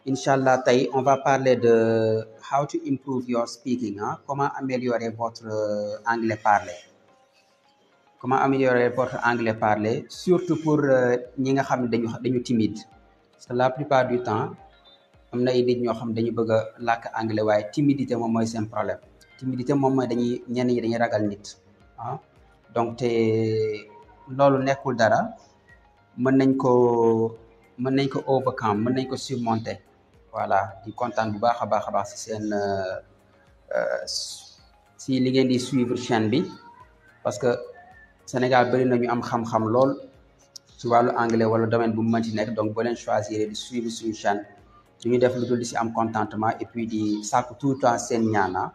Inch'Allah, on va parler de how to improve your speaking. Comment améliorer votre anglais parlé. Comment améliorer votre anglais parlé, surtout pour ñi nga xam ne dañu timide. Parce que la plupart du temps am na ay nit ñoo xam dañu bëgg a làkk anglais waaye timidité moom mooy seen problème. Timidité moom mooy ñenn ñi dañuy ragal nit donc te loolu nekkul dara mën nañ ko overcome, mën nañ ko surmonter. Voilà, di kontaan bu baax a baax si seen si li ngeen di suivre chaîne bi parce que Sénégal bëri na ñu am xam-xam lool ci wàllu anglais wala domaine bu mu mënti nekk, donc boo leen choisir di suivre suñu chaîne ñu def lu dul di si am contentement et puis di sàkku tout le temps seen ñaana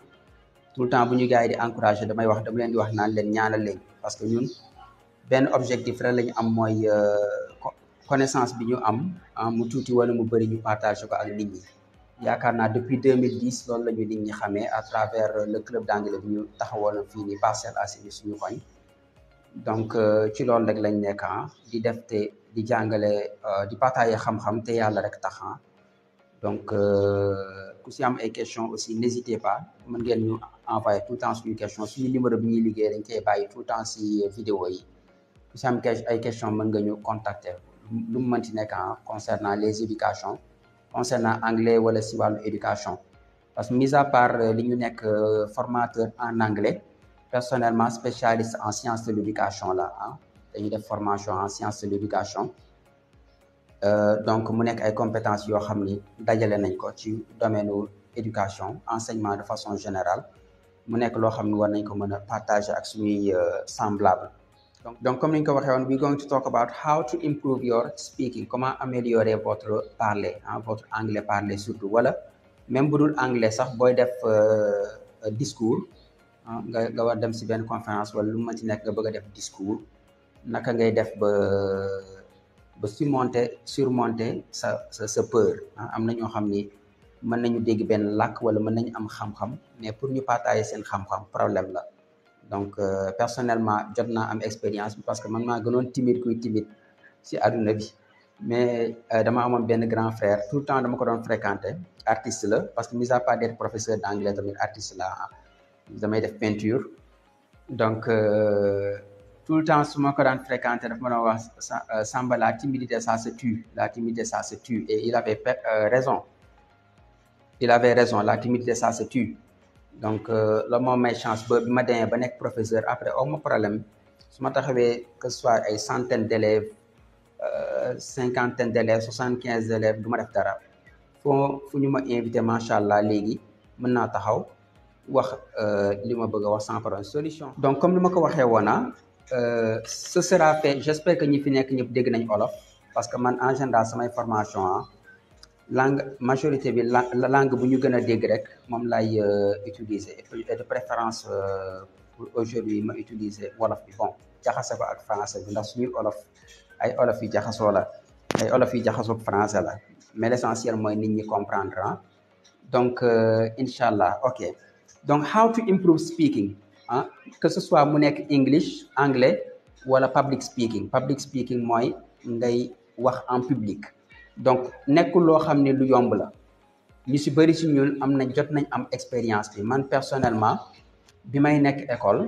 tout le temps bu ñu gars yi di encourager dama leen di wax naan leen ñaanal leen parce que ñun benn objectif rek la ñu am mooy connaissance bi ñu am mu tuuti wala mu bëri ñu partager ko ak nit ñi. yaakaar naa depuis 2010 loolu la ñu nit ñi xamee à travers le club d'anglais bi ñu taxawoon fii nii Parcelles Assainies suñu koñ. Donc ci loolu rek lañ nekk di def te di jàngale di partager xam-xam te yàlla rek tax donc ku si am ay questions aussi n'hésitez pas mën ngeen ñu envoyer tout le temps suñu question suñu numéro bi ñuy liggéey dañ koy bàyyi tout le temps si vidéo yi ku si am ay questions mën nga ñu contacter lu mu mënti nekk concernant les éducations concernant anglais wala si wàllu éducation parce que mis à part li ñu nekk formateur en anglais personnellement spécialiste en sciences de l'éducation là dañuy def formation en sciences de l'éducation donc mu nekk ay compétences yoo xam ni dajale nañ ko ci domaine éducation enseignement de façon générale mu nekk loo xam ni war nañ ko mën a partager ak suñuy semblable donc comme ni ñu ko waxee woon we're going to talk about how to improve your speaking, comment améliorer votre parler votre anglais parlé surtout wala même bu dul anglais sax booy def discours nga war dem si benn conférence wala lu ma ci nekk nga bëgg a def discours naka ngay def ba surmonter sa peur am na ñoo xam ni mën nañu dégg benn làkk wala mën nañu am xam-xam mais pour ñu partager seen xam-xam problème la donc personnellement jot naa am expérience bi parce que man maa gënoon timide kuy timide si àdduna bi mais dama amoon benn grand frère tout le temps dama ko doon fréquenter artiste la parce que mis à part d'être professeur d'anglais tamit artiste la damay def peinture donc tout le temps su ma ko daan fréquenter daf ma doon wax Samba la timidité ça se tue, la timidité ça se tue et il avait raison la timidité ça se tue donc la moom may chance ba bi ma demee ba nekk professeur après aw ma problème su ma taxawee que ce soit ay centaines d'élèves 50 d'élèves 75 d'élèves du ma def dara fu ñu ma invité macha allah léegi mën naa taxaw wax li ma bëgg a wax sans problème solution. Donc comme ni ma ko waxee woon ce sera fait, j'espère que ñi fi nekk ñëpp dégg nañ olof parce que man en général samay formation langue majorité bi langue bu ñu gën a dégg rek moom lay utiliser et de préférence pour aujourd'hui ma utiliser wolof bi bon jaxase ko ak français bi ndax suñuy ay olof yi jaxasoo la ay olof yi jaxasoo français la mais l'essentiel mooy nit ñi comprendre donc inchallah ok. Donc how to improve speaking que ce soit mu nekk English anglais wala public speaking mooy ngay wax en public donc nekkul loo xam ne lu yomb la ñu si bëri si ñun jot nañ am expérience bi man personnellement bi may nekk école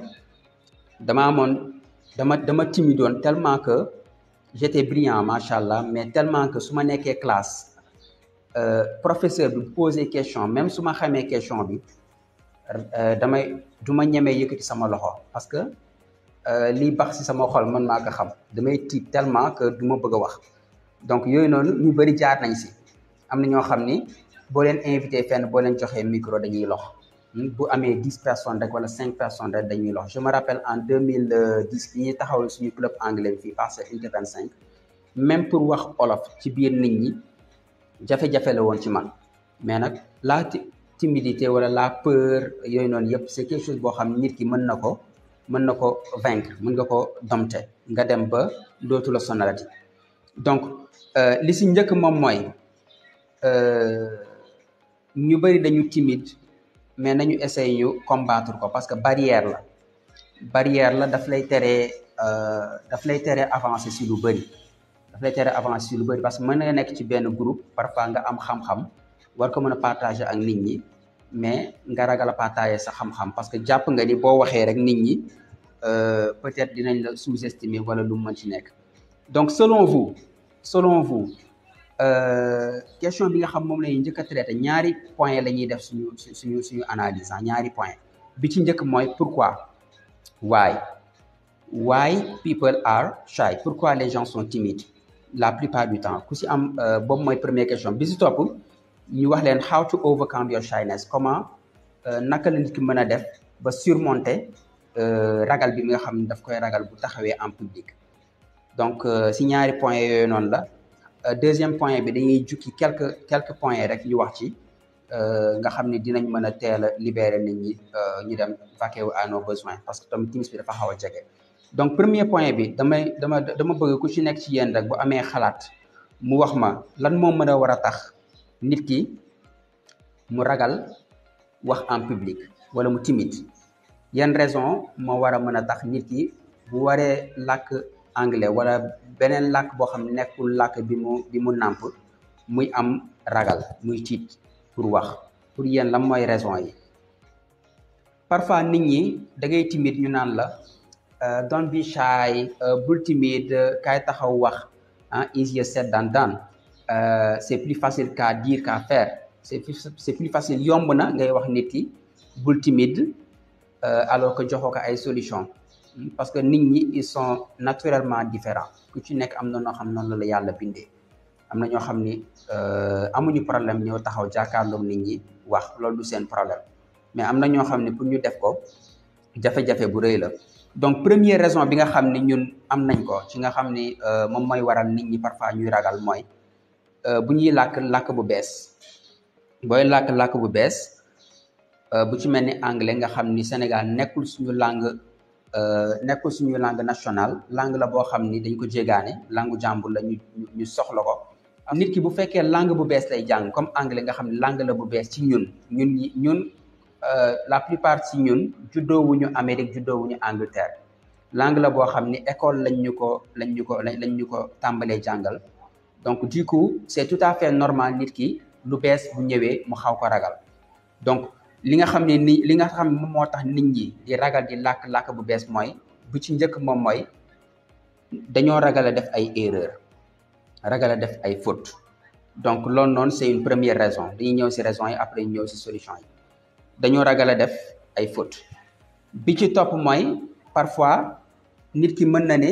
dama timidoon tellement que j'étais brillant machallah mais tellement que su ma nekkee classe professeur bi poser question même su ma xamee question bi du ma ñemee yëkkati sama loxo parce que lii bax si sama xol man maa ko xam damay tiit tellement que du ma bëgg a wax donc yooyu noonu ñu bëri jaar nañ si am na ñoo xam ni boo leen invité fenn boo leen joxee micro dañuy lox bu amee 10 personnes rek wala 5 personnes rek dañuy lox je me rappelle en 2010 bi ñuy taxawal suñu club anglais bi fii Parcelles Unité 25 même pour wax olof ci biir nit ñi jafe-jafe la woon ci man mais nag timidité wala la peur yooyu noonu yëpp c'est quelque chose boo xam ne nit ki mën na ko vaincre mën nga ko dompter nga dem ba dootu la sonalati donc li si njëkk moom mooy ñu bëri dañu timide mais nañu essayer ñu combattre ko parce que barrière la daf lay teree avancer si lu bëri daf lay tere avancer lu bëri parce que mën nga nekk ci benn groupe parfois nga am xam-xam war ko mën a partager ak nit ñi mais nga ragal a partager sa xam-xam parce que jàpp nga ni boo waxee rek nit ñi peut-être dinañ la sous-estimer wala lu mën ci nekk. Donc selon vous question bi nga xam moom la ñuy njëkk a traité ñaari point la ñuy def suñu analyse ñaari point bi ci njëkk mooy pourquoi why people are shy, pourquoi les gens sont timides la plupart du temps ku si am boobu mooy première question bi si topp ñu wax leen how to overcome your shyness, comment naka la nit ki mën a def ba surmonter ragal bi nga xam ne daf koy ragal bu taxawee en public. Donc si ñaari points yooyu noonu la. Deuxième point bi dañuy jukki quelques points rek ñu wax ci nga xam ne dinañ mën a teel a libérer nit ñi ñu dem vaquer à nos besoins parce que tamit timis bi dafa xaw a jege. Donc premier point bi dama bëgg ku ci nekk ci yéen rek bu amee xalaat mu wax ma lan moo mën a war a tax nit ki mu ragal wax en public wala mu timide, yan raison moo war a mën a tax nit ki bu waree làkk anglais wala beneen làkk boo xam ne nekkul làkk bi mu nàmp muy am ragal muy tiit pour wax, pour yéen lan mooy raison yi. Parfois nit ñi da ngay timide ñu naan la don't be shy, bul timide, kaay taxaw wax, easier said than done, c'est plus facile qu'à dire qu'à faire, c'est plus facile, yomb na ngay wax nit ki bul timide alors que joxoo ko ay solution parce que nit ñi ils sont naturellement différents, ku ci nekk am na noo xam noonu la yàlla bindee. Am na ñoo xam ni amuñu problème ñoo taxaw jàkkaarloog nit ñi wax loolu du seen problème, mais am na ñoo xam ne pour ñu def ko jafe-jafe bu rëy la. Donc première raison bi nga xam ni ñun am nañ ko ci nga xam ni moom mooy waral nit ñi parfois ñuy ragal mooy bu ñuy làkk bu bees, booy làkk bu bees bu ci mel ni anglais nga xam ni Sénégal nekkul suñu langue nationale, langue la boo xam ni dañ ko jégaane, langue jàmbur la ñu soxla ko. Nit ki bu fekkee langue bu bees lay jàng comme anglais nga xam ne langue la bu bees ci ñun la plupart ci ñun juddoowuñu Amérique juddoowuñu Angleterre, langue la boo xam ni école lañ ñu ko tàmbalee jàngal. Donc du coup c'est tout à fait normal nit ki lu bees bu ñëwee mu xaw ko ragal. Donc li nga xam ne moom moo tax nit ñi di ragal di làkk bu bees mooy bu ci njëkk moom mooy dañoo ragal a def ay erreur, ragal a def ay faute. Donc loolu noonu c'est une première raison, dañuy ñëw ci raison yi après ñu ñëw ci solution yi. Dañoo ragal a def ay faute. Bi ci topp mooy parfois nit ki mën na ne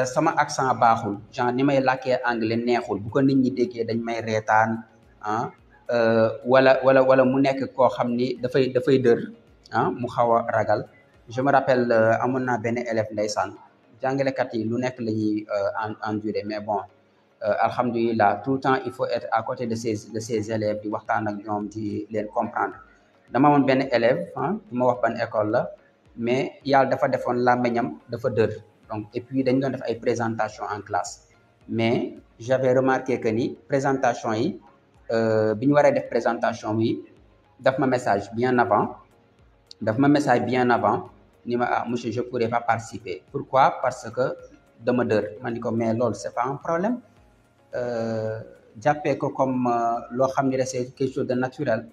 sama accent baaxul, genre ni may làkkee anglais neexul, bu ko nit ñi déggee dañ may reetaan wala mu nekk koo xam ni dafay dër mu xaw a ragal. Je me rappelle amoon naa benn élève ndeysaan, jàngalekat yi lu nekk la ñuy endurer, mais bon alhamdulilah tout le temps il faut être à côté de ces élèves di waxtaan ak ñoom di leen comprendre. Dama amoon benn élève du ma wax ban école la, mais yàlla dafa defoon làmmiñam dafa dër, donc et puis dañ doon def ay présentation en classe, mais j'avais remarqué que ni présentation yi bi ñu waree def présentation bi daf ma message bien avant ni ma monsieur je pourrais pas participer. Pourquoi? Parce que dama dër. Ma ni ko mais loolu c'est pas un problème, jàppee ko comme loo xam ni c'est quelque chose de naturel,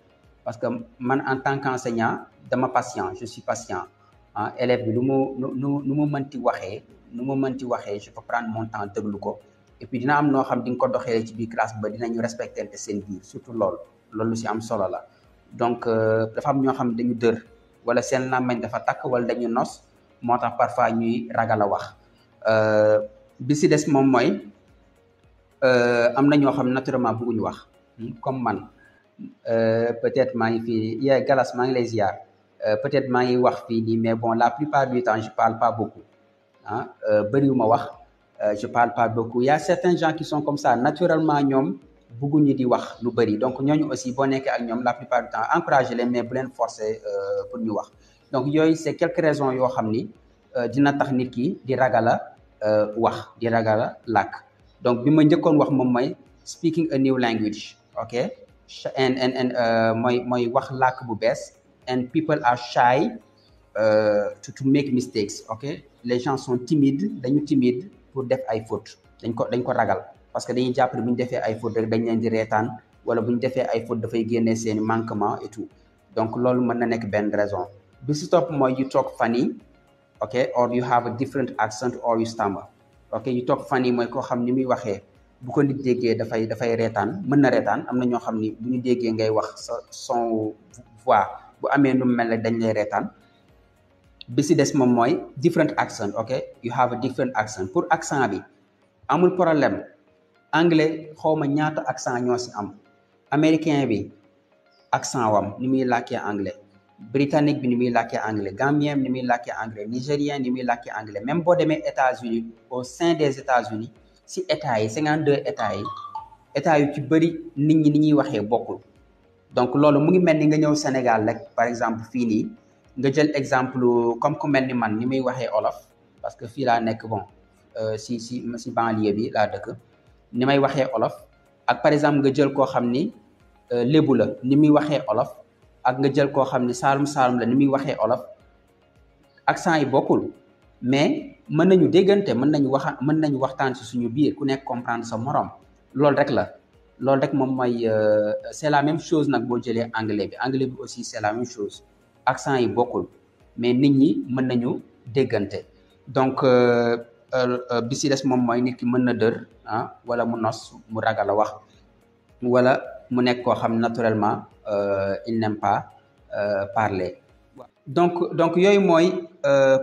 parce que man en tant qu'enseignant dama patient, je suis patient élève bi nu mu mënti waxee je peux prendre mon temps déglu ko, et puis dina am noo xam di nga ko doxee ci biir classe ba dinañu respecter seen biir, surtout loolu si am solo la. Donc dafa am ñoo xam dañu dër wala seen làmmiñ dafa takk wala dañu nos, moo tax parfois ñuy ragal a wax. Bi si des moom mooy am na ñoo xam naturellement bëgguñu wax, comme man peut-être maa ngi fii Galas maa ngi lay ziar, peut-être maa ngi wax fii nii, mais bon la plupart du temps je parle pas beaucoup bëriwuma wax, je parle pas beaucoup. Il y a certains gens qui sont comme ça naturellement, ñoom bëgguñu di wax lu bëri, donc ñooñu aussi boo nekkee ak ñoom la plupart du temps encourager leen mais bu leen forcer pour ñu wax. Donc yooyu c'est quelques raisons yoo xam ni dina tax nit ki di ragal a wax, di ragal a làkk. Donc bi ma njëkkoon wax moom mooy speaking a new language, ok, and mooy wax làkk bu bees, and people are shy to make mistakes, ok. Les gens sont timides, dañu timide pour def ay fautes dañ ko ragal parce que dañuy jàpp ne bu ñu defee ay fautes rek dañ leen di reetaan wala bu ñu defee ay fautes dafay génnee seeni manquement et tout donc loolu mën na nekk benn raison bi si topp mooy you talk funny ok or you have a different accent or you stammer ok you talk funny mooy koo xam ni muy waxee bu ko nit déggee dafay reetaan mën na reetaan am na ñoo xam ni bu ñu déggee ngay wax sa son voix bu amee nu mel ne dañ lay reetaan bi si des moom mooy different accent ok you have a different accent pour accent bi amul problème anglais xawma ñaata accent ñoo si am américain bi accent wam ni muy làkkee anglais britannique bi ni muy làkkee anglais gambien bi ni muy làkkee anglais nigérien ni muy làkkee anglais même boo demee États-Unis au sein des États-Unis si états yi 52 états yu ci bëri nit ñi ni ñuy waxee bokkul donc loolu mu ngi mel ni nga ñëw Sénégal rek par exemple fii nii nga jël exemple comme ku mel ni man ni muy waxee olof parce que fii laa nekk bon si banlieue bi laa dëkk ni may waxee olof ak par exemple nga jël koo xam ni lébu la ni muy waxee olof ak nga jël koo xam ni saalum la ni muy waxee olof accent yi bokkul mais mën nañu déggante mën nañu waxtaan ci suñu biir ku nekk comprendre sa morom loolu rek moom mooy c'est la même chose nag boo jëlee anglais bi aussi c'est la même chose accent yi bokkul mais nit ñi mën nañu déggante donc bi si des moom mooy nit ki mën na dër wala mu nos mu ragal a wax wala mu nekk koo xam naturellement il n'aime pas parler donc yooyu mooy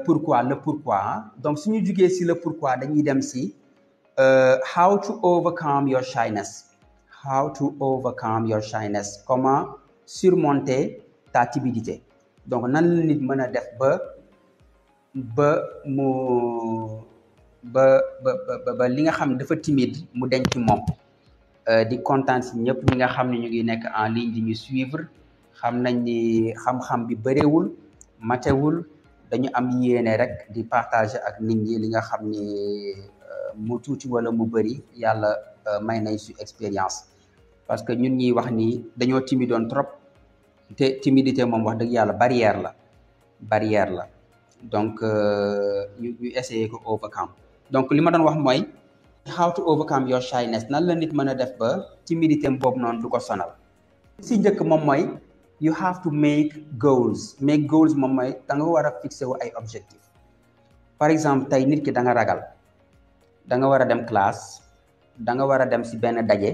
pourquoi le pourquoi donc suñu jugee si le pourquoi dañuy dem si how to overcome your shyness comment surmonter ta timidité donc nan la nit mën a def ba li nga xam dafa timide mu denc ci moom di kontaan si ñëpp ñi nga xam ne ñu ngi nekk en ligne di ñu suivre xam nañ ni xam-xam bi bëreewul matewul dañu am yéene rek di partager ak nit ñi li nga xam ni mu tuuti wala mu bëri yàlla may nañ su expérience parce que ñun ñuy wax ni dañoo timidoon trop te timidité moom wax dëgg yàlla barrière la donc ñu essayer ko overcome donc li ma doon wax mooy how to overcome your shyness nan la nit mën a def ba timidité boobu noonu du ko sonal si njëkk moom mooy you have to make goals moom mooy da nga war a fixé wu ay objectif par exemple tey nit ki da nga ragal da nga war a dem classe da nga war a dem si benn daje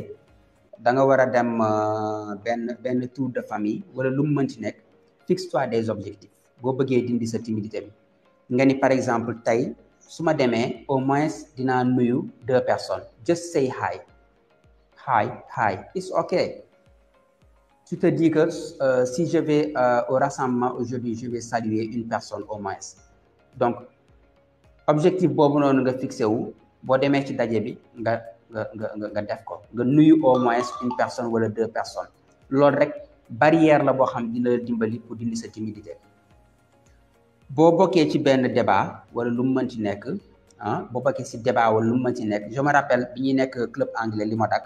da nga war a dem benn tour de famille wala lu mu mënti nekk fixe-toi des objectifs boo bëggee dindi sa timidité bi nga ni par exemple tey su ma demee au moins dinaa nuyu 2 personnes just say hi it's okay. Tu te dis que si je vais au rassemblement aujourd'hui je vais saluer une personne au moins donc objectif boobu noonu nga fixé wu boo demee ci daje bi nga def ko nga nuyu au moins une personne wala 2 personnes loolu rek barrière la boo xam dina la dimbali pour dindi sa timidité boo bokkee ci benn débat wala lu mu mën ci nekk boo bokkee ci débat wala lu mu mën ci nekk je me rappelle bi ñuy nekk club anglais li ma dak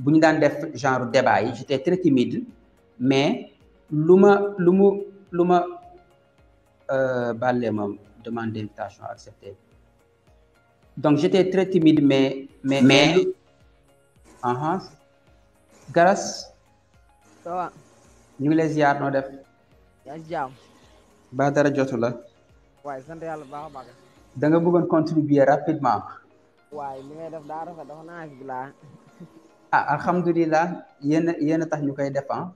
bu ñu daan def genre débat yi j'étais très timide mais lu ma bàllee ma demande d'invitation acceptée donc j'étais très timide mais Garas ñu ngi lay ziar noo def ba dara jotu la waaye sant yàlla baax a baax da nga bëggoon contribuer rapidement waaye li ngay def daa rafet dafa naa bi laa alhamdulilah yéen a tax ñu koy def waaw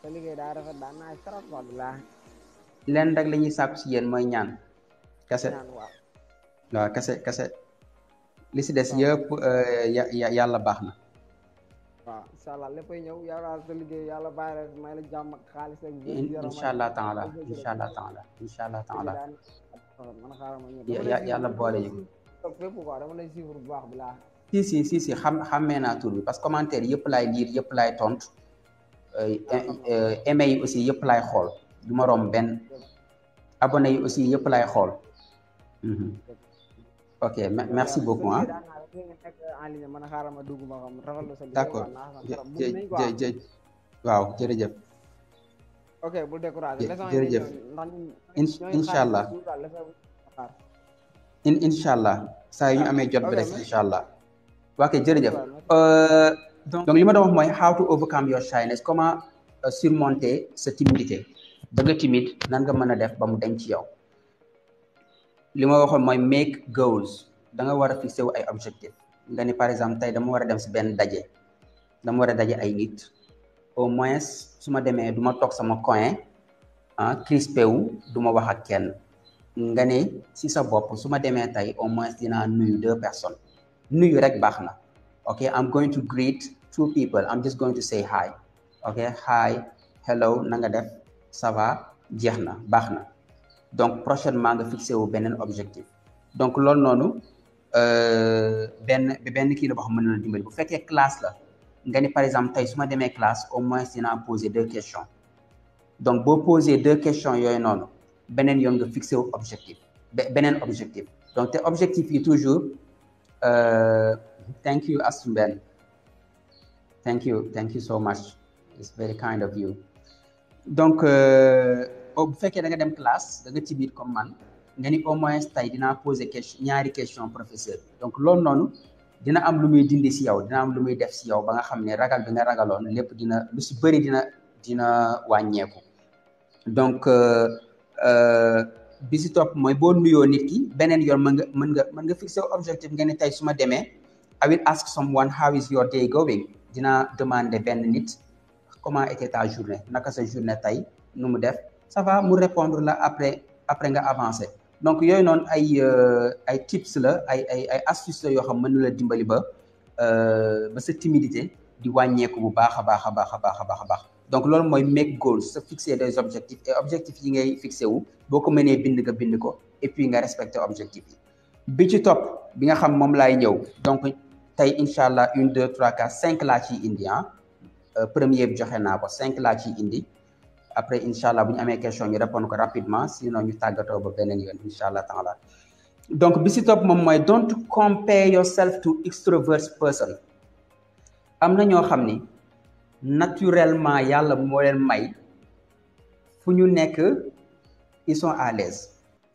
sa liggéey daa rafet daa naa trop wax bi laa leen rek la ñuy sàkku si yéen mooy ñaan kese waaw kese li si des yëpp yàlla baax na waaw incha allah léppay ñëw yàlla sa liggéey yàlla bàyyi la may la jàmm ak xaalis ak incha allah taala yàlla boole ñu fépp quoi dama lay suivre bu baax bi laa si xammee naa tur bi parce que commentaire yëpp laay lire yëpp laay tontu aimé yi aussi yëpp laay xool du ma romb benn abonné yi aussi yëpp laay xool ok merci beaucoup d'accord waaw jërëjëf ok bul découragé jërëjëf incha allah incha allah saa yu ñu amee jot bi rek incha allah. waa kay jërëjëf. donc li ma doon wax mooy how to overcome your shyness, comment surmonter sa timidité. da nga timide nan nga mën a def ba mu denc ci yow. li ma waxoon mooy make goals. da nga war a fixé wu ay objectif nga ni par exemple tey dama war a dem si benn daje, dama war a daje ay nit, au moins su ma demee du ma toog sama coin crispé wu du ma wax ak kenn. nga ne si sa bopp su ma demee tey au moins dinaa nuyu 2 personnes. nuyu rek baax na. ok, I'm going to greet 2 people, I'm just going to say hi. ok, hi, hello, na nga def, ça va, jeex na, baax na. donc prochainement nga fixé wu beneen objectif. donc loolu noonu benn kii la boo xam mën na la dimbali. bu fekkee classe la nga ni par exemple tey su ma demee classe au moins dinaa poser 2 questions. donc boo poser 2 questions yooyu noonu beneen yoon nga fixé wu objectif beneen objectif. donc te objectif yi toujours thank you Astumben, thank you so much, it's very kind of you. donc bu fekkee da nga dem classe da nga ci biir comme man nga ni au moins tey dinaa poser ñaari question professeur. donc loolu noonu dina am lu muy dindi si yow, dina am lu muy def si yow ba nga xam ne ragal bi nga ragaloon lépp dina lu si bëri dina wàññeeku. donc bi si topp mooy boo nuyoo nit ki beneen yoon mën nga fixer objectif nga ni tey su ma demee I will ask someone how is your day going. dinaa demander benn nit comment était ta journée, naka sa journée tey nu mu def, ça va mu répondre la après nga avancer. donc yooyu noonu ay tips la ay astuces la yoo xam mën na la dimbali ba sa timidité di wàññeeku bu baax a baax. donc loolu mooy make goals, sa fixer des objectifs et objectifs yi ngay fixé wu boo ko mënee bind ko et puis nga respecter objectifs yi. bi ci topp bi nga xam moom laay ñëw donc tey incha allah 1 2 3 4 5 laa ciy indi premier bi joxe naa ko 5 laa ciy indi. après incha allah bu ñu amee question ñu répondre ko rapidement sinon ñu tàggatoo ba beneen yoon incha allah taala. donc bi si topp moom mooy don't compare yourself to extrovert person. am na ñoo xam ni naturellement yàlla moo leen may fu ñu nekk ils sont à l'aise.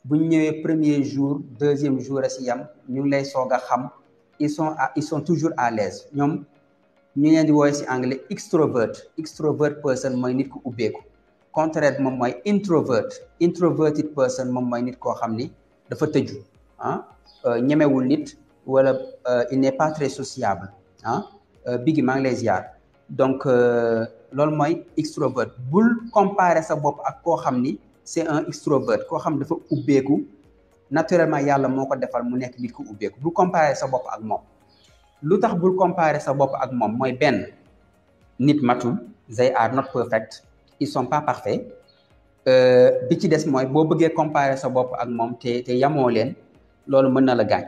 bu ñu ñëwee premier jour deuxième jour a si yam ñu ngi lay soog a xam ils sont toujours à l'aise. ñoom ñu leen di woowee si anglais extrovert person mooy nit ku ubbeeku. contraire moom mooy introverted person moom mooy nit koo xam ni dafa tëju ñemewul nit wala il n'est pas très sociable bigi maa ngi lay ziar. donc loolu mooy extrovert. bul comparer sa bopp ak koo xam ni c'est un extrovert, koo xam dafa ubbeeku naturellement yàlla moo ko defal mu nekk nit ku ubbeeku. bul comparer sa bopp ak moom. lu tax bul comparer sa bopp ak moom mooy benn nit matul, they are not perfect, ils sont pas parfaits. bi ci des mooy boo bëggee comparer sa bopp ak moom te yamoo leen loolu mën na la gaañ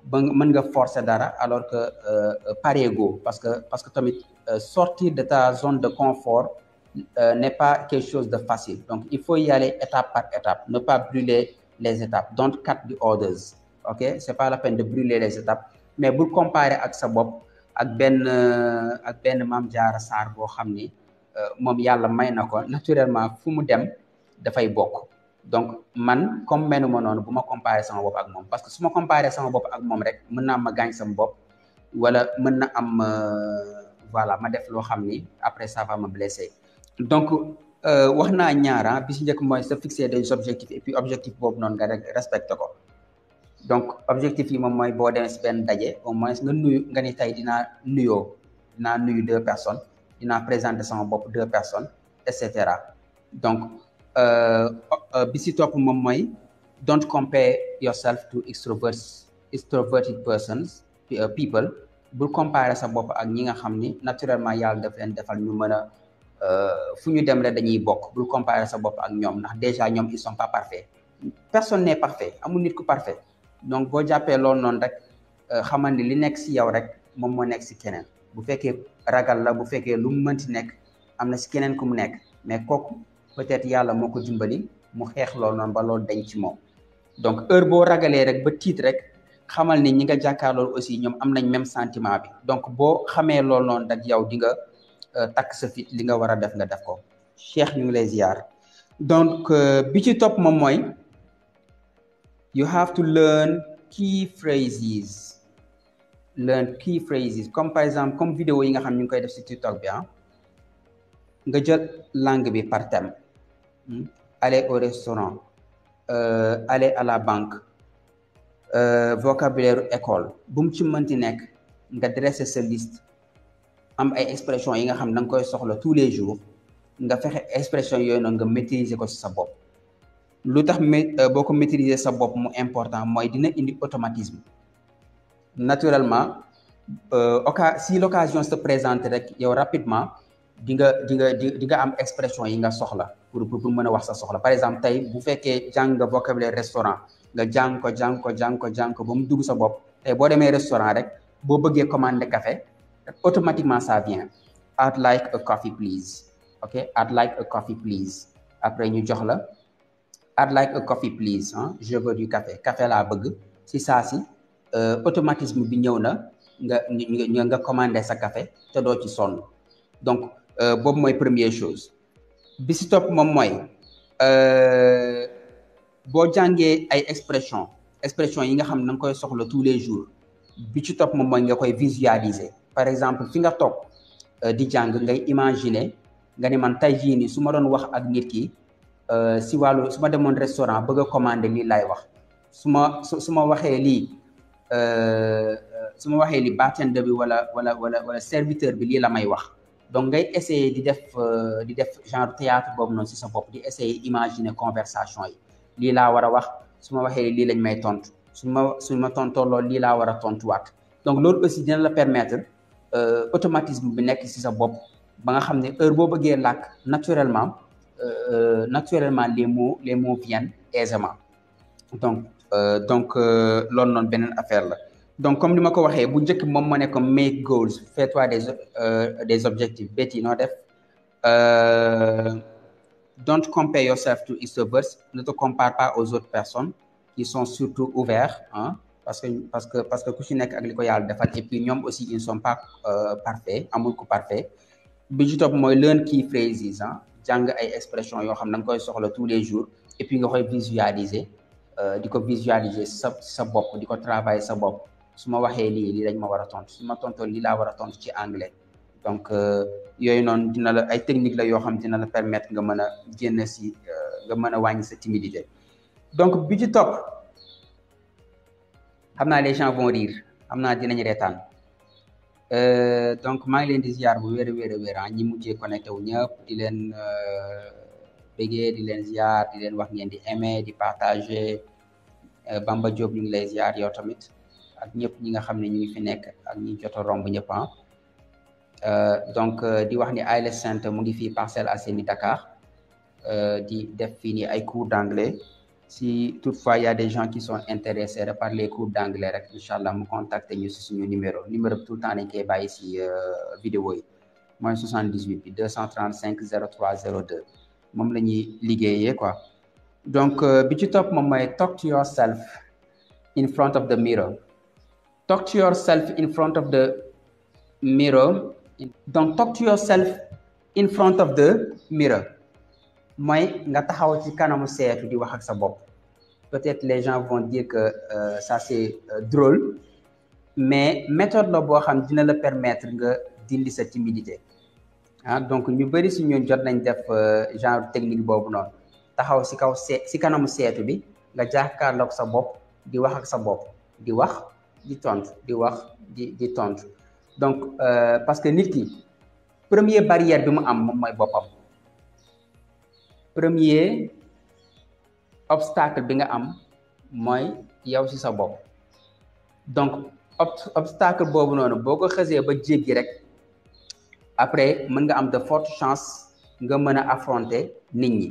ba mën nga forcer dara alors que par ego parce que tamit sortir de ta zone de confort n'est pas quelque chose de facile. donc il faut y aller étape par étape, ne pas brûler les étapes. don't cut the orders. ok, c'est pas la peine de brûler les étapes, mais bul comparer ak sa bopp ak benn Maam Jaara Saar boo xam ni moom yàlla may na ko naturellement fu mu dem dafay bokk. donc man comme menu ma noonu bu ma comparer sama bopp ak moom, parce que su ma comparer sama bopp ak moom rek mën na am ma gaañ sama bopp wala mën na am voilà ma def loo xam ni après ça va me blesser. donc wax naa ñaara bi si njëkk mooy sa fixer des objectifs et puis objectif boobu noonu nga respecté ko. donc objectif yi moom mooy boo demee si benn daje au moins nga ni tey dinaa nuyu 2 personnes, dinaa présenter sama bopp 2 personnes et cetera. donc bi si topp moom mooy don't compare yourself to extroverted persons people. bul comparer sa bopp ak ñi nga xam ni naturellement yàlla daf leen defal ñu mën a fu ñu dem rek dañuy bokk. bul comparer sa bopp ak ñoom ndax déjà ñoom ils sont pas parfaits. personne n'est parfait, amul nit ku parfait. donc boo jàppee loolu noonu rek xamal ni li nekk si yow rek moom moo nekk si keneen. bu fekkee ragal la, bu fekkee lu mu mënti nekk am na si keneen ku mu nekk, mais kooku peut-être yàlla moo ko dimbali mu xeex loolu noonu ba loolu dañ ci moom. donc heure boo ragalee rek ba tiit rek xamal ni ñi nga jàkkaarlool aussi ñoom am nañ même sentiment bi. donc boo xamee loolu noonu rek yow di nga takk sa fit, li nga war a def nga def ko. Cheikh ñu ngi lay ziar. donc bi ci topp moom mooy you have to learn key phrases. Learn key phrases comme par exemple comme vidéo yi nga xam ñu ngi koy def ci TikTok bi nga jël langue bi par thème. Aller au restaurant, aller à la banque, vocabulaire école bu mu ci mënti nekk nga dresser sa liste am ay expression yi nga xam da nga koy soxla tous les jours nga fexe expression yooyu noonu nga maîtriser ko ci sa bopp. lu tax boo ko maîtriser sa bopp mu important mooy dina indi automatisme naturellement si l'occasion se présente rek yow rapidement di nga am expression yi nga soxla pour mën a wax sa soxla. Par exemple tey bu fekkee jàng nga vocabulaire restaurant nga jàng ko ba mu dugg sa bopp tey boo demee restaurant rek boo bëggee commander café automatiquement ça vient. I'd like a coffee please. Ok, I'd like a coffee please. Après ñu jox la I'd like a coffee please. Je veux du café. Café laa bëgg. Si saa si automatisme bi ñëw na nga commander sa café te doo ci sonn. Donc boobu mooy première chose. Bi si topp moom mooy boo jàngee ay expression yi nga xam ne nga koy soxla tous les jours bi ci topp moom mooy nga koy visualiser. Par exemple fi nga toog di jàng ngay imaginer nga ne man tey jii nii su ma doon wax ak nit ki si wàllu su ma demoon restaurant bëgg a commander lii laay wax su ma waxee lii bartender bi wala serviteur bi lii la may wax. Donc ngay essayer di def genre théâtre boobu noonu si sa bopp di essayer imaginer conversation yi lii laa war a wax su ma waxee lii lañ may tontu su ma tontoo loolu lii laa war a tontuwaat. Donc loolu aussi dina la permettre automatisme bi nekk si sa bopp ba nga xam ne heure boo bëggee làkk naturellement les mots viennent aisément. Donc loolu noonu beneen affaire la. Donc comme ni ma ko waxee bu njëkk moom ma ne ko make goals, fais-toi des objectifs. Betty noo def don't compare yourself to extroverts. Ne te compare pas aux autres personnes qui sont surtout ouverts parce que ku ci nekk ak li ko yàlla defal et puis ñoom aussi ils ne sont pas parfaits, amul ku parfait. Bi ci topp mooy learn key phrases jàng ay expressions yoo xam ne da nga koy soxla tous les jours et puis nga koy visualiser di ko visualiser sa bopp di ko travailler sa bopp. su ma waxee lii lañ ma war a tontu su ma tontoo lii laa war a tontu ci anglais. Donc yooyu noonu dina la ay technique la yoo xam dina la permettre nga mën a génn si nga mën a wàññi sa timidité. Donc bi ci topp xam naa les gens vont rire xam naa dinañ reetaan donc maa ngi leen di ziar bu wér ñi mujjee connecté wu ñëpp di leen bégee di leen ziar di leen wax ngeen di aimer di partager. Bamba Diop ñu ngi lay ziar yow tamit ak ñëpp ñi nga xam ne ñu ngi fi nekk ak ñi jot a romb ñëpp donc di wax ni ANGLAIS Centre mu ngi fii Parcelles Assainies Dakar di def fii nii ay cours d'anglais. Si toutefois il y a des gens qui sont intéressés par les cours d'anglais rek incha allah mu contacter ñu si suñu numéro bi tout le temps dañ koy bàyyi si vidéo yi mooy 78 bi 235 03 02 moom la ñuy liggéeyee quoi. Donc bi ci topp moom mooy talk to yourself in front of the mirror. Talk to yourself in front of the mirror. Donc talk to yourself in front of the mirror mooy nga taxaw ci kanamu seetu di wax ak sa bopp. Peut-être les gens vont dire que ça c'est drôle mais méthode la boo xam dina la permettre nga dindi sa timidité donc ñu bëri si ñun jot nañ def genre technique boobu noonu taxaw si kanamu seetu bi nga jàkkaarloog sa bopp di wax ak sa bopp di wax di tontu di wax di tontu. Donc parce que nit ki première barrière bi mu am moom mooy boppam. Premier obstacle bi nga am mooy yow ci sa bopp. Donc obstacle boobu noonu boo ko xësee ba jéggi rek après mën nga am de fortes chances nga mën a affronter nit ñi.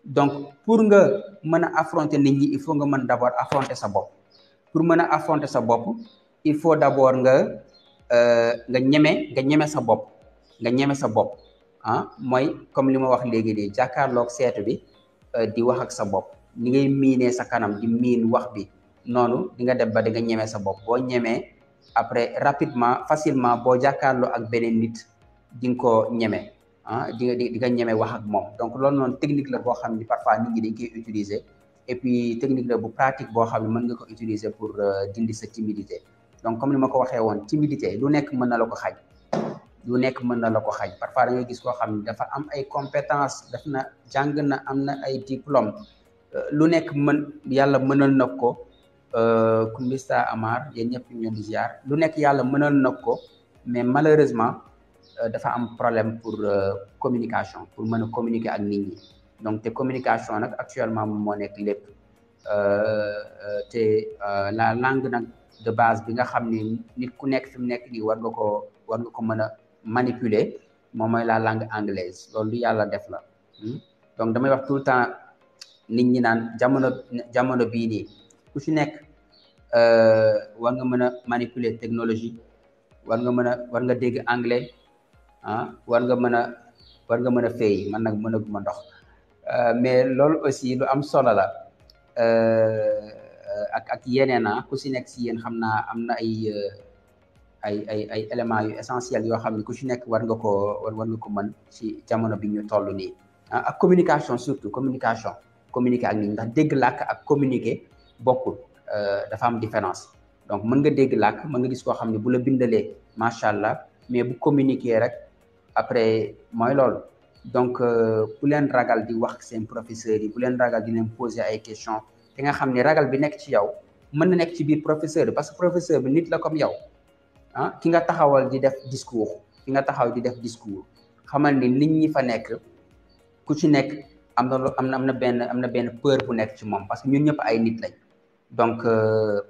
Donc pour nga mën a affronter nit ñi il faut nga mën d'abord affronter sa bopp. Pour mën a affronter sa bopp il faut d'abord nga ñeme sa bopp mooy comme li ma wax léegi nii jàkkaarloog seetu bi di wax ak sa bopp ni ngay miinee sa kanam di miin wax bi noonu di nga dem ba di nga ñeme sa bopp. Boo ñemee après rapidement facilement boo jàkkaarloo ak beneen nit di nga ko ñeme di nga ñeme wax ak moom. Donc loolu noonu technique la boo xam ni parfois nit ñi dañ koy utiliser et puis technique la bu pratique boo xam ne mën nga ko utiliser pour dindi sa timidité. Donc comme ni ma ko waxee woon, timidité lu nekk mën na la ko xañ, lu nekk mën na la ko xañ. Parfois da ngay gis koo xam ne dafa am ay compétences, def na jàng na, am na ay diplôme, lu nekk mën yàlla mënal na ko. ku Mista Amar yéen ñëpp ñu di ziar, lu nekk yàlla mënal na ko, mais malheureusement dafa am problème pour communication, pour mën a communiquer ak nit ñi. Donc te communication nag actuellement moom moo nekk lépp, te la langue nag de base bi nga xam ni nit ku nekk fi mu nekk nii war nga ko mën a manipuler, moom mooy la langue anglaise. Loolu lu yàlla def la. Donc damay wax tout le temps nit ñi naan jamono bii nii ku ci nekk war nga mën a manipuler technologie, war nga dégg anglais, war nga mën a fay. Man nag mënaguma ndox, mais loolu aussi lu am solo la. ak yeneen ku ci nekk ci yéen xam naa am na ay éléments yu essentiels yoo xam ne ku ci nekk war nga ko mën ci jamono bi ñu toll nii. ak communication, surtout communiquer ak nit ñi, ndax dégg làkk ak communiquer bokkul, dafa am différence. Donc mën nga dégg làkk, mën nga gis koo xam ne bu la bindalee macha allah, mais bu communiquer rek après mooy loolu. Donc bu leen ragal di wax seen professeurs yi, bu leen ragal di leen poser ay questions, te nga xam ne ragal bi nekk ci yow mën na nekk ci biir professeur bi, parce que professeur bi nit la comme yow. ki nga taxawal di def discours, xamal ni nit ñi fa nekk ku ci nekk am na benn peur bu nekk ci moom, parce que ñun ñëpp ay nit lañ. Donc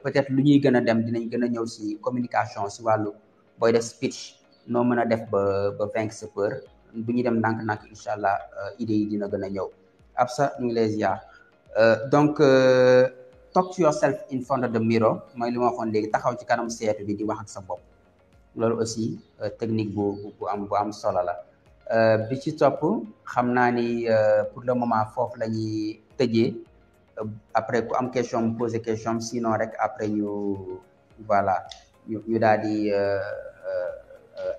peut-être lu ñuy gën a dem dinañ gën a ñëw si communication, si wàllu booy def speech noo mën a def ba vaincre sa peur. bu ñuy dem ndànk-ndànk incha allah idée yi dina gën a ñëw. Absa ñu ngi lay ziar. Donc talk to yourself in front of the mirror, mooy li ma waxoon léegi, taxaw ci kanam seetu bi di wax ak sa bopp. loolu aussi technique bu am solo la. bi ci topp xam naa ni pour le moment foofu la ñuy tëjee. Après ku am question mu poser question, sinon rek après ñu daal di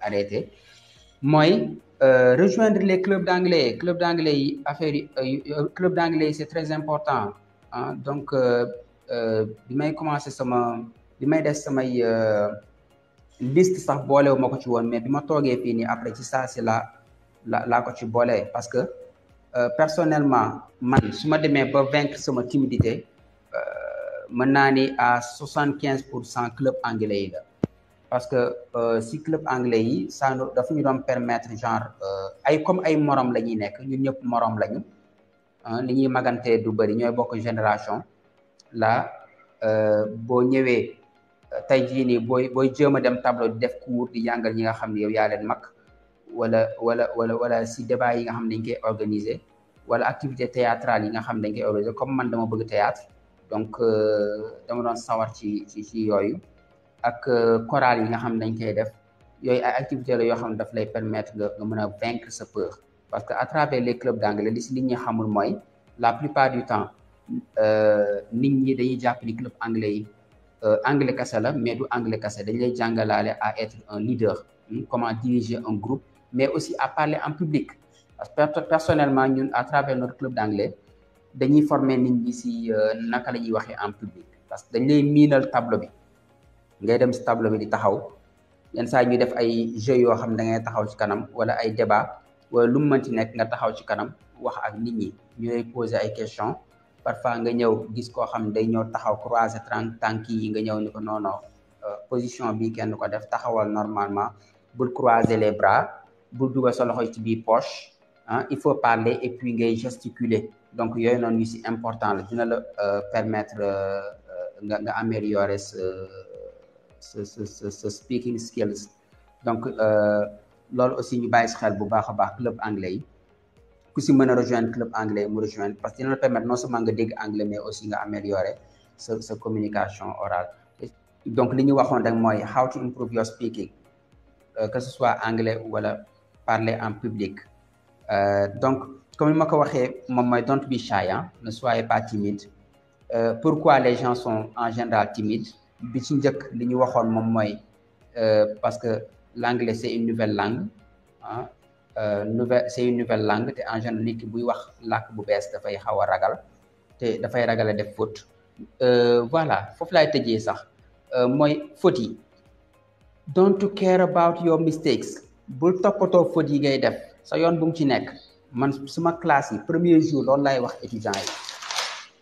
arrêter. mooy rejoindre les clubs d'anglais. Club d'anglais yi club d'anglais yi c'est très important. Donc bi may commencer bi may def samay liste sax boolewu ma ko ci woon, mais bi ma toogee fii nii après ci saa si laa ko ci boole, parce que personnellement man su ma demee ba vaincre sama timidité, mën naa ni à 75% club anglais yi la. Parce que si club anglais yi ça dafa ñu doon permettre genre comme ay morom la ñuy nekk, ñun ñëpp morom lañu, li ñuy magantee du bëri, ñooy bokk génération la. boo ñëwee tey jii nii booy jéem a dem tableau di def cours di jàngal ñi nga xam ne yow yaa leen mag, wala si débat yi nga xam ne dañ koy organiser, wala activité théâtrale yi nga xam ne dañ koy organiser. Comme man dama bëgg théâtre, donc dama doon sawar ci yooyu, ak chorale yi nga xam ne dañ koy def. yooyu ay activité la yoo xam ne daf lay permettre nga mën a vaincre sa peur, parce que à travers les clubs d'anglais li si nit ñi xamul mooy la plupart du temps nit ñi dañuy jàpp ni club anglais yi anglais kese la, mais du anglais kese, dañ lay jàngalaale à être un leader, comment diriger un groupe, mais aussi à parler en public. Parce que personnellement ñun à travers notre club d'anglais dañuy former nit ñi si naka la ñuy waxee en public, parce que dañ lay miinal tableau bi, ngay dem si tableau bi di taxaw. yenn saa ñuy def ay jeux yoo xam ne da ngay taxaw ci kanam, wala ay débat, wala lu mu mënti nekk nga taxaw ci kanam wax ak nit ñi, ñu lay poser ay questions. Parfois nga ñëw gis koo xam ne day ñëw taxaw croiser tànk yi, nga ñëw ni ko non position bi kenn ko def, taxawal normalement, bul croiser les bras, bul dugal sa loxo ci biir poche, il faut parler et puis ngay gesticuler. Donc yooyu noonu yu si important la, dina la permettre nga améliorer ce speaking skills. Donc loolu aussi ñu bàyyi si xel bu baax a baax club anglais yi. ku si mën a rejoindre club anglais mu rejoindre, parce que dina la permettre non seulement nga dégg anglais, mais aussi nga améliorer sa communication orale. Donc li ñu waxoon rek mooy how to improve your speaking, que ce soit anglais wala parler en public. Donc comme ni ma ko waxee moom mooy don't be shy, ne soyez pas timide. Pourquoi les gens sont en général timides? bi ci njëkk li ñu waxoon moom mooy parce que l'anglais c'est une nouvelle langue, c'est une nouvelle langue, te en général nit ki buy wax làkk bu bees dafay xaw a ragal. te dafay ragal a def faute. Voilà foofu laay tëjee sax mooy faute yi. Don't care about your mistakes. Bul toppatoo faute yi ngay def sa yoon bu mu ci nekk. Man suma classe yi premier jour loolu laay wax étudiants yi.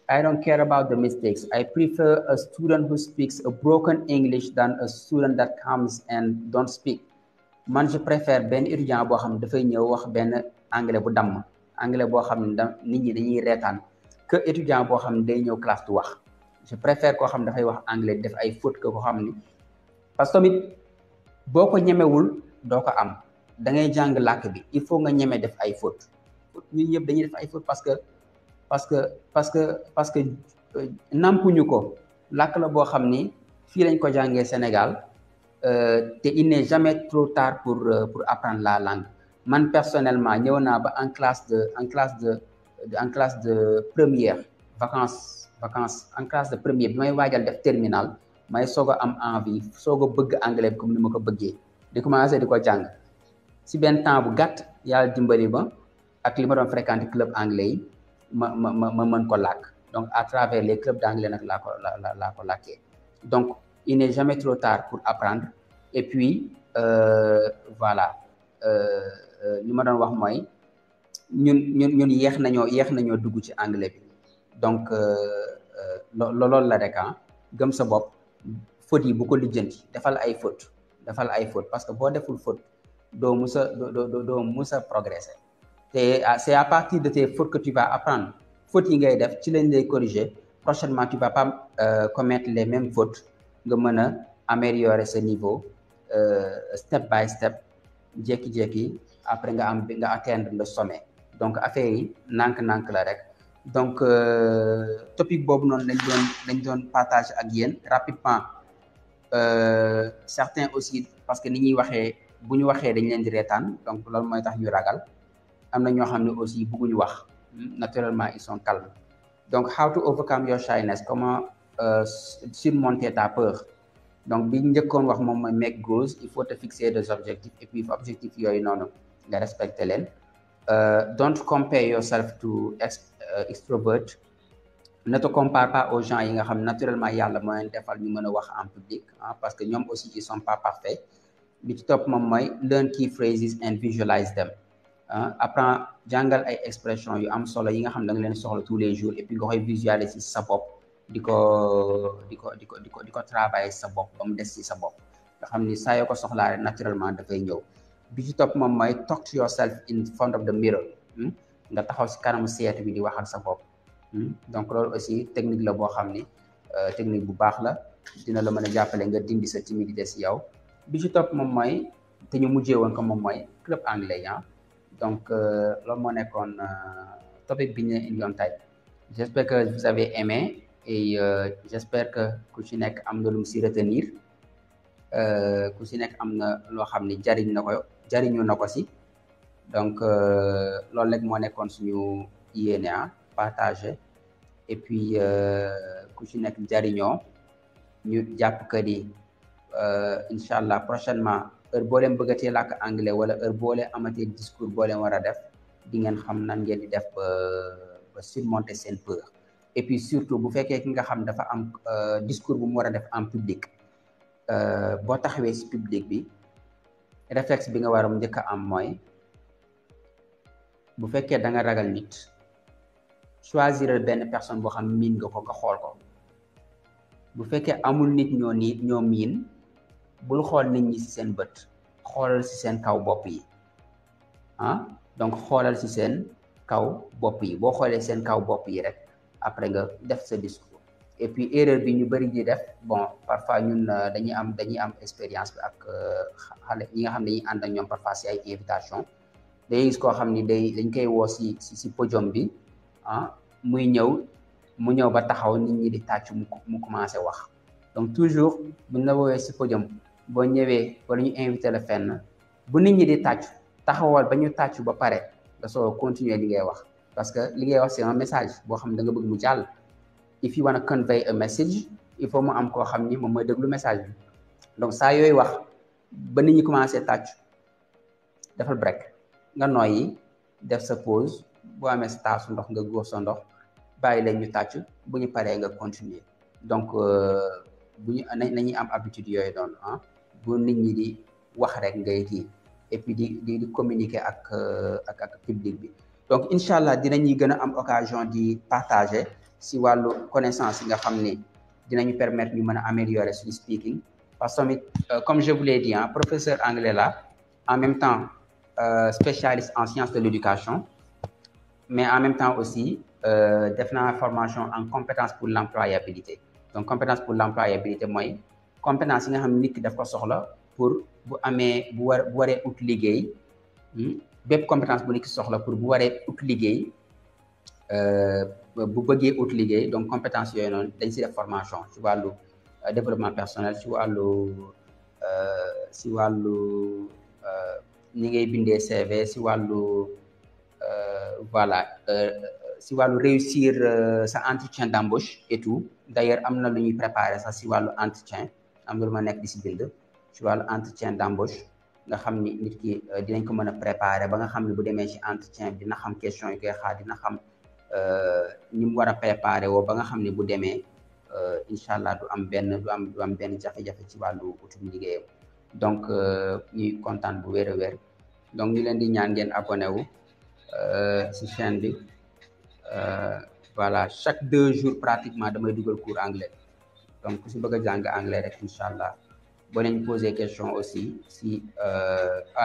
I don't care about the mistakes. I prefer a student who speaks a broken English than a student that comes and don't speak. Man je préfère benn étudiant boo xam ne dafay ñëw wax benn anglais bu damm anglais boo xam ne nit ñi dañuy reetaan que étudiant boo xam ne day ñëw classe du wax. Je préfère koo xam ne dafay wax anglais def ay fautes que koo xam ni parce que tamit boo ko ñemewul doo ko am da ngay jàng làkk bi il faut nga ñeme def ay fautes ñun ñëpp dañuy def ay fautes parce que nampuñu ko làkk la boo xam ni fii lañ ko jàngee Sénégal te il n'est jamais trop tard pour apprendre la langue. Man personnellement ñëw naa ba en classe de première vacances en classe de première bi may waajal def terminal may soog a am envie soog a bëgg anglais bi comme ni ma ko bëggee di commencé di ko jàng si benn temps bu gàtt yàlla dimbali ba ak li ma doon fréquenter club anglais yi ma mën ko làkk donc à travers les clubs d'anglais nag laa ko làkkee donc il n'est jamais trop tard pour apprendre et puis voilà li ma doon wax mooy ñun yéex nañoo dugg ci anglais bi donc loolu la rek gëm sa bopp faute yi bu ko lijjanti defal ay faute parce que boo deful faute doo mus a progresser te c'est à partir de tes fautes que tu vas apprendre faute yi ngay def ci lañ lay corriger prochainement tu vas pas commettre les mêmes fautes nga mën a améliorer ce niveau step by step jékki-jékki après nga atteindre le sommet donc affaire yi nànk-nànk la rek donc topic boobu noonu lañ doon partager ak yéen rapidement certains aussi parce que ni ñuy waxee bu ñu waxee dañ leen di reetaan donc loolu mooy tax ñu ragal am na ñoo xam ne aussi bëgguñu wax naturellement ils sont calmes donc how to overcome your shyness comment surmonter ta peur donc bi njëkkoon wax moom mooy make goals il faut te fixer des objectifs et puis objectif yooyu noonu nga respecter leen don't compare yourself to extrovert ne te compare pas aux gens yi nga xam naturellement yàlla moo leen defal ñu mën a wax en public parce que ñoom aussi ils sont pas parfaits bi ci topp moom mooy learn key phrases and visualize them apprend jàngal ay expressions yu am solo yi nga xam ne da nga leen soxla tous les jours et puis nga koy visualiser ci sa bopp di ko travailler sa bopp ba mu des ci sa bopp nga xam ni saa yoo ko soxlaa rek naturellement dafay ñëw bi ci topp moom mooy talk to yourself in front of the mirror nga taxaw ci kanamu seetu bi di wax ak sa bopp donc loolu aussi technique la boo xam ni technique bu baax la dina la mën a jàppale nga dindi sa timidité ci yow bi ci topp moom mooy te ñu mujjee woon ko moom mooy club anglais donc loolu moo nekkoon topic bi ñu indiwoon tey j'espère que vous avez aimé et j'espère que ku ci nekk am na lu mu ci retenir ku ci nekk am na loo xam ni jariñu na ko ci donc loolu rek moo nekkoon suñu yéene partager et puis ku ci nekk jariñoo ñu jàpp que ni incha allah prochainement heure boo leen bëggatee làkk anglais wala heure boo leen amatee discours boo leen war a def di ngeen xam nan ngeen di def ba surmonter seen peur et puis surtout bu fekkee ki nga xam dafa am discours bu mu war a def en public boo taxawee ci public bi réflexe bi nga war a njëkk a am mooy bu fekkee da nga ragal nit choisir benn personne boo xam miin nga ko nga xool ko bu fekkee amul nit ñoo miin bul xool nit ñi ci seen bët xoolal ci seen kaw bopp yi donc xoolal ci seen kaw bopp yi boo xoolee seen kaw bopp yi rek après nga def sa discours et puis erreur bi ñu bari di def bon parfois ñun dañuy am expérience bi ak xale ñi nga xam ne dañuy ànd ak ñoom parfois ci ay invitation day gis koo xam ni dañ koy woo ci podium bi mu ñëw ba taxaw nit ñi di tàcc mu commencé wax donc toujours buñ la woowee ci podium boo ñëwee wala ñu invité la fenn bu nit ñi di tàcc taxawal ba ñu tàcc ba pare nga soo continuer li ngay wax parce que li ngay wax c'est un message boo xam ne da nga bëgg mu jàll if you wanna convey a message il faut mu am koo xam ni moom mooy déglu message bi donc saa yooyu wax ba nit ñi commencé tàcc defal break nga noyyi def sa pause boo amee sa taasu ndox nga góor sa ndox bàyyi leen ñu tàcc bu ñu paree nga continuer donc bu ñu nañuy am habitude yooyu doon ah bu nit ñi di wax rek ngay kii et puis di communiquer ak public bi donc incha allah dinañuy gën a am occasion di partager si wàllu connaissance yi nga xam ni dinañu permettre ñu mën a améliorer suñu speaking parce que tamit comme je vous l'ai dit hein, professeur anglais là en même temps spécialiste en sciences de l'éducation mais en même temps aussi def naa formation en compétence pour l'employabilité donc compétence pour l'employabilité mooy compétence yi nga xam ne nit ki daf ko soxla pour bu amee bu waree ut liggéey bépp compétence bu nit ki soxla pour bu waree ut liggéey bu bëggee ut liggéey donc compétence yooyu noonu dañ si def formation ci wàllu développement personnel ci wàllu ni ngay bindee CV ci wàllu voilà si wàllu réussir sa entretien d'embauche et tout d'ailleurs am na lu ñuy préparer sax si wàllu entretien am na lu ma nekk di si bind si wàllu entretien d'embauche nga xam ni nit ki dinañ ko mën a préparer ba nga xam ne bu demee ci entretien bi dina xam question yi koy xaar dina xam ni mu war a préparer woo ba nga xam ne bu demee incha allah du am benn jafe-jafe ci wàllu utum liggéeyam donc ñuy kontaan bu wér a wér donc ñu leen di ñaan ngeen abonné wu si chaîne bi voilà chaque 2 jours pratiquement damay dugal cours anglais donc ku si bëgg a jàng anglais rek incha allah boo leen poser question aussi si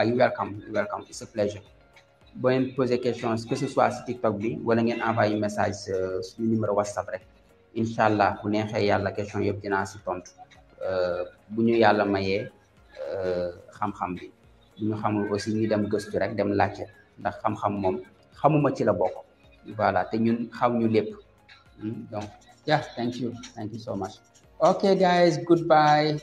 you welcome it's a pleasure boo leen poser question que ce soit si TikTok bi wala ngeen envoyer message suñu numéro WhatsApp rek incha allah bu neexee yàlla question yëpp dinaa si tontu bu ñu yàlla mayee xam-xam bi bu ñu xamul aussi ñu dem gëstu rek dem laajte ndax xam-xam moom xamuma ci la bokk voilà te ñun xaw ñu lépp donc yeah thank you so much okay guys goodbye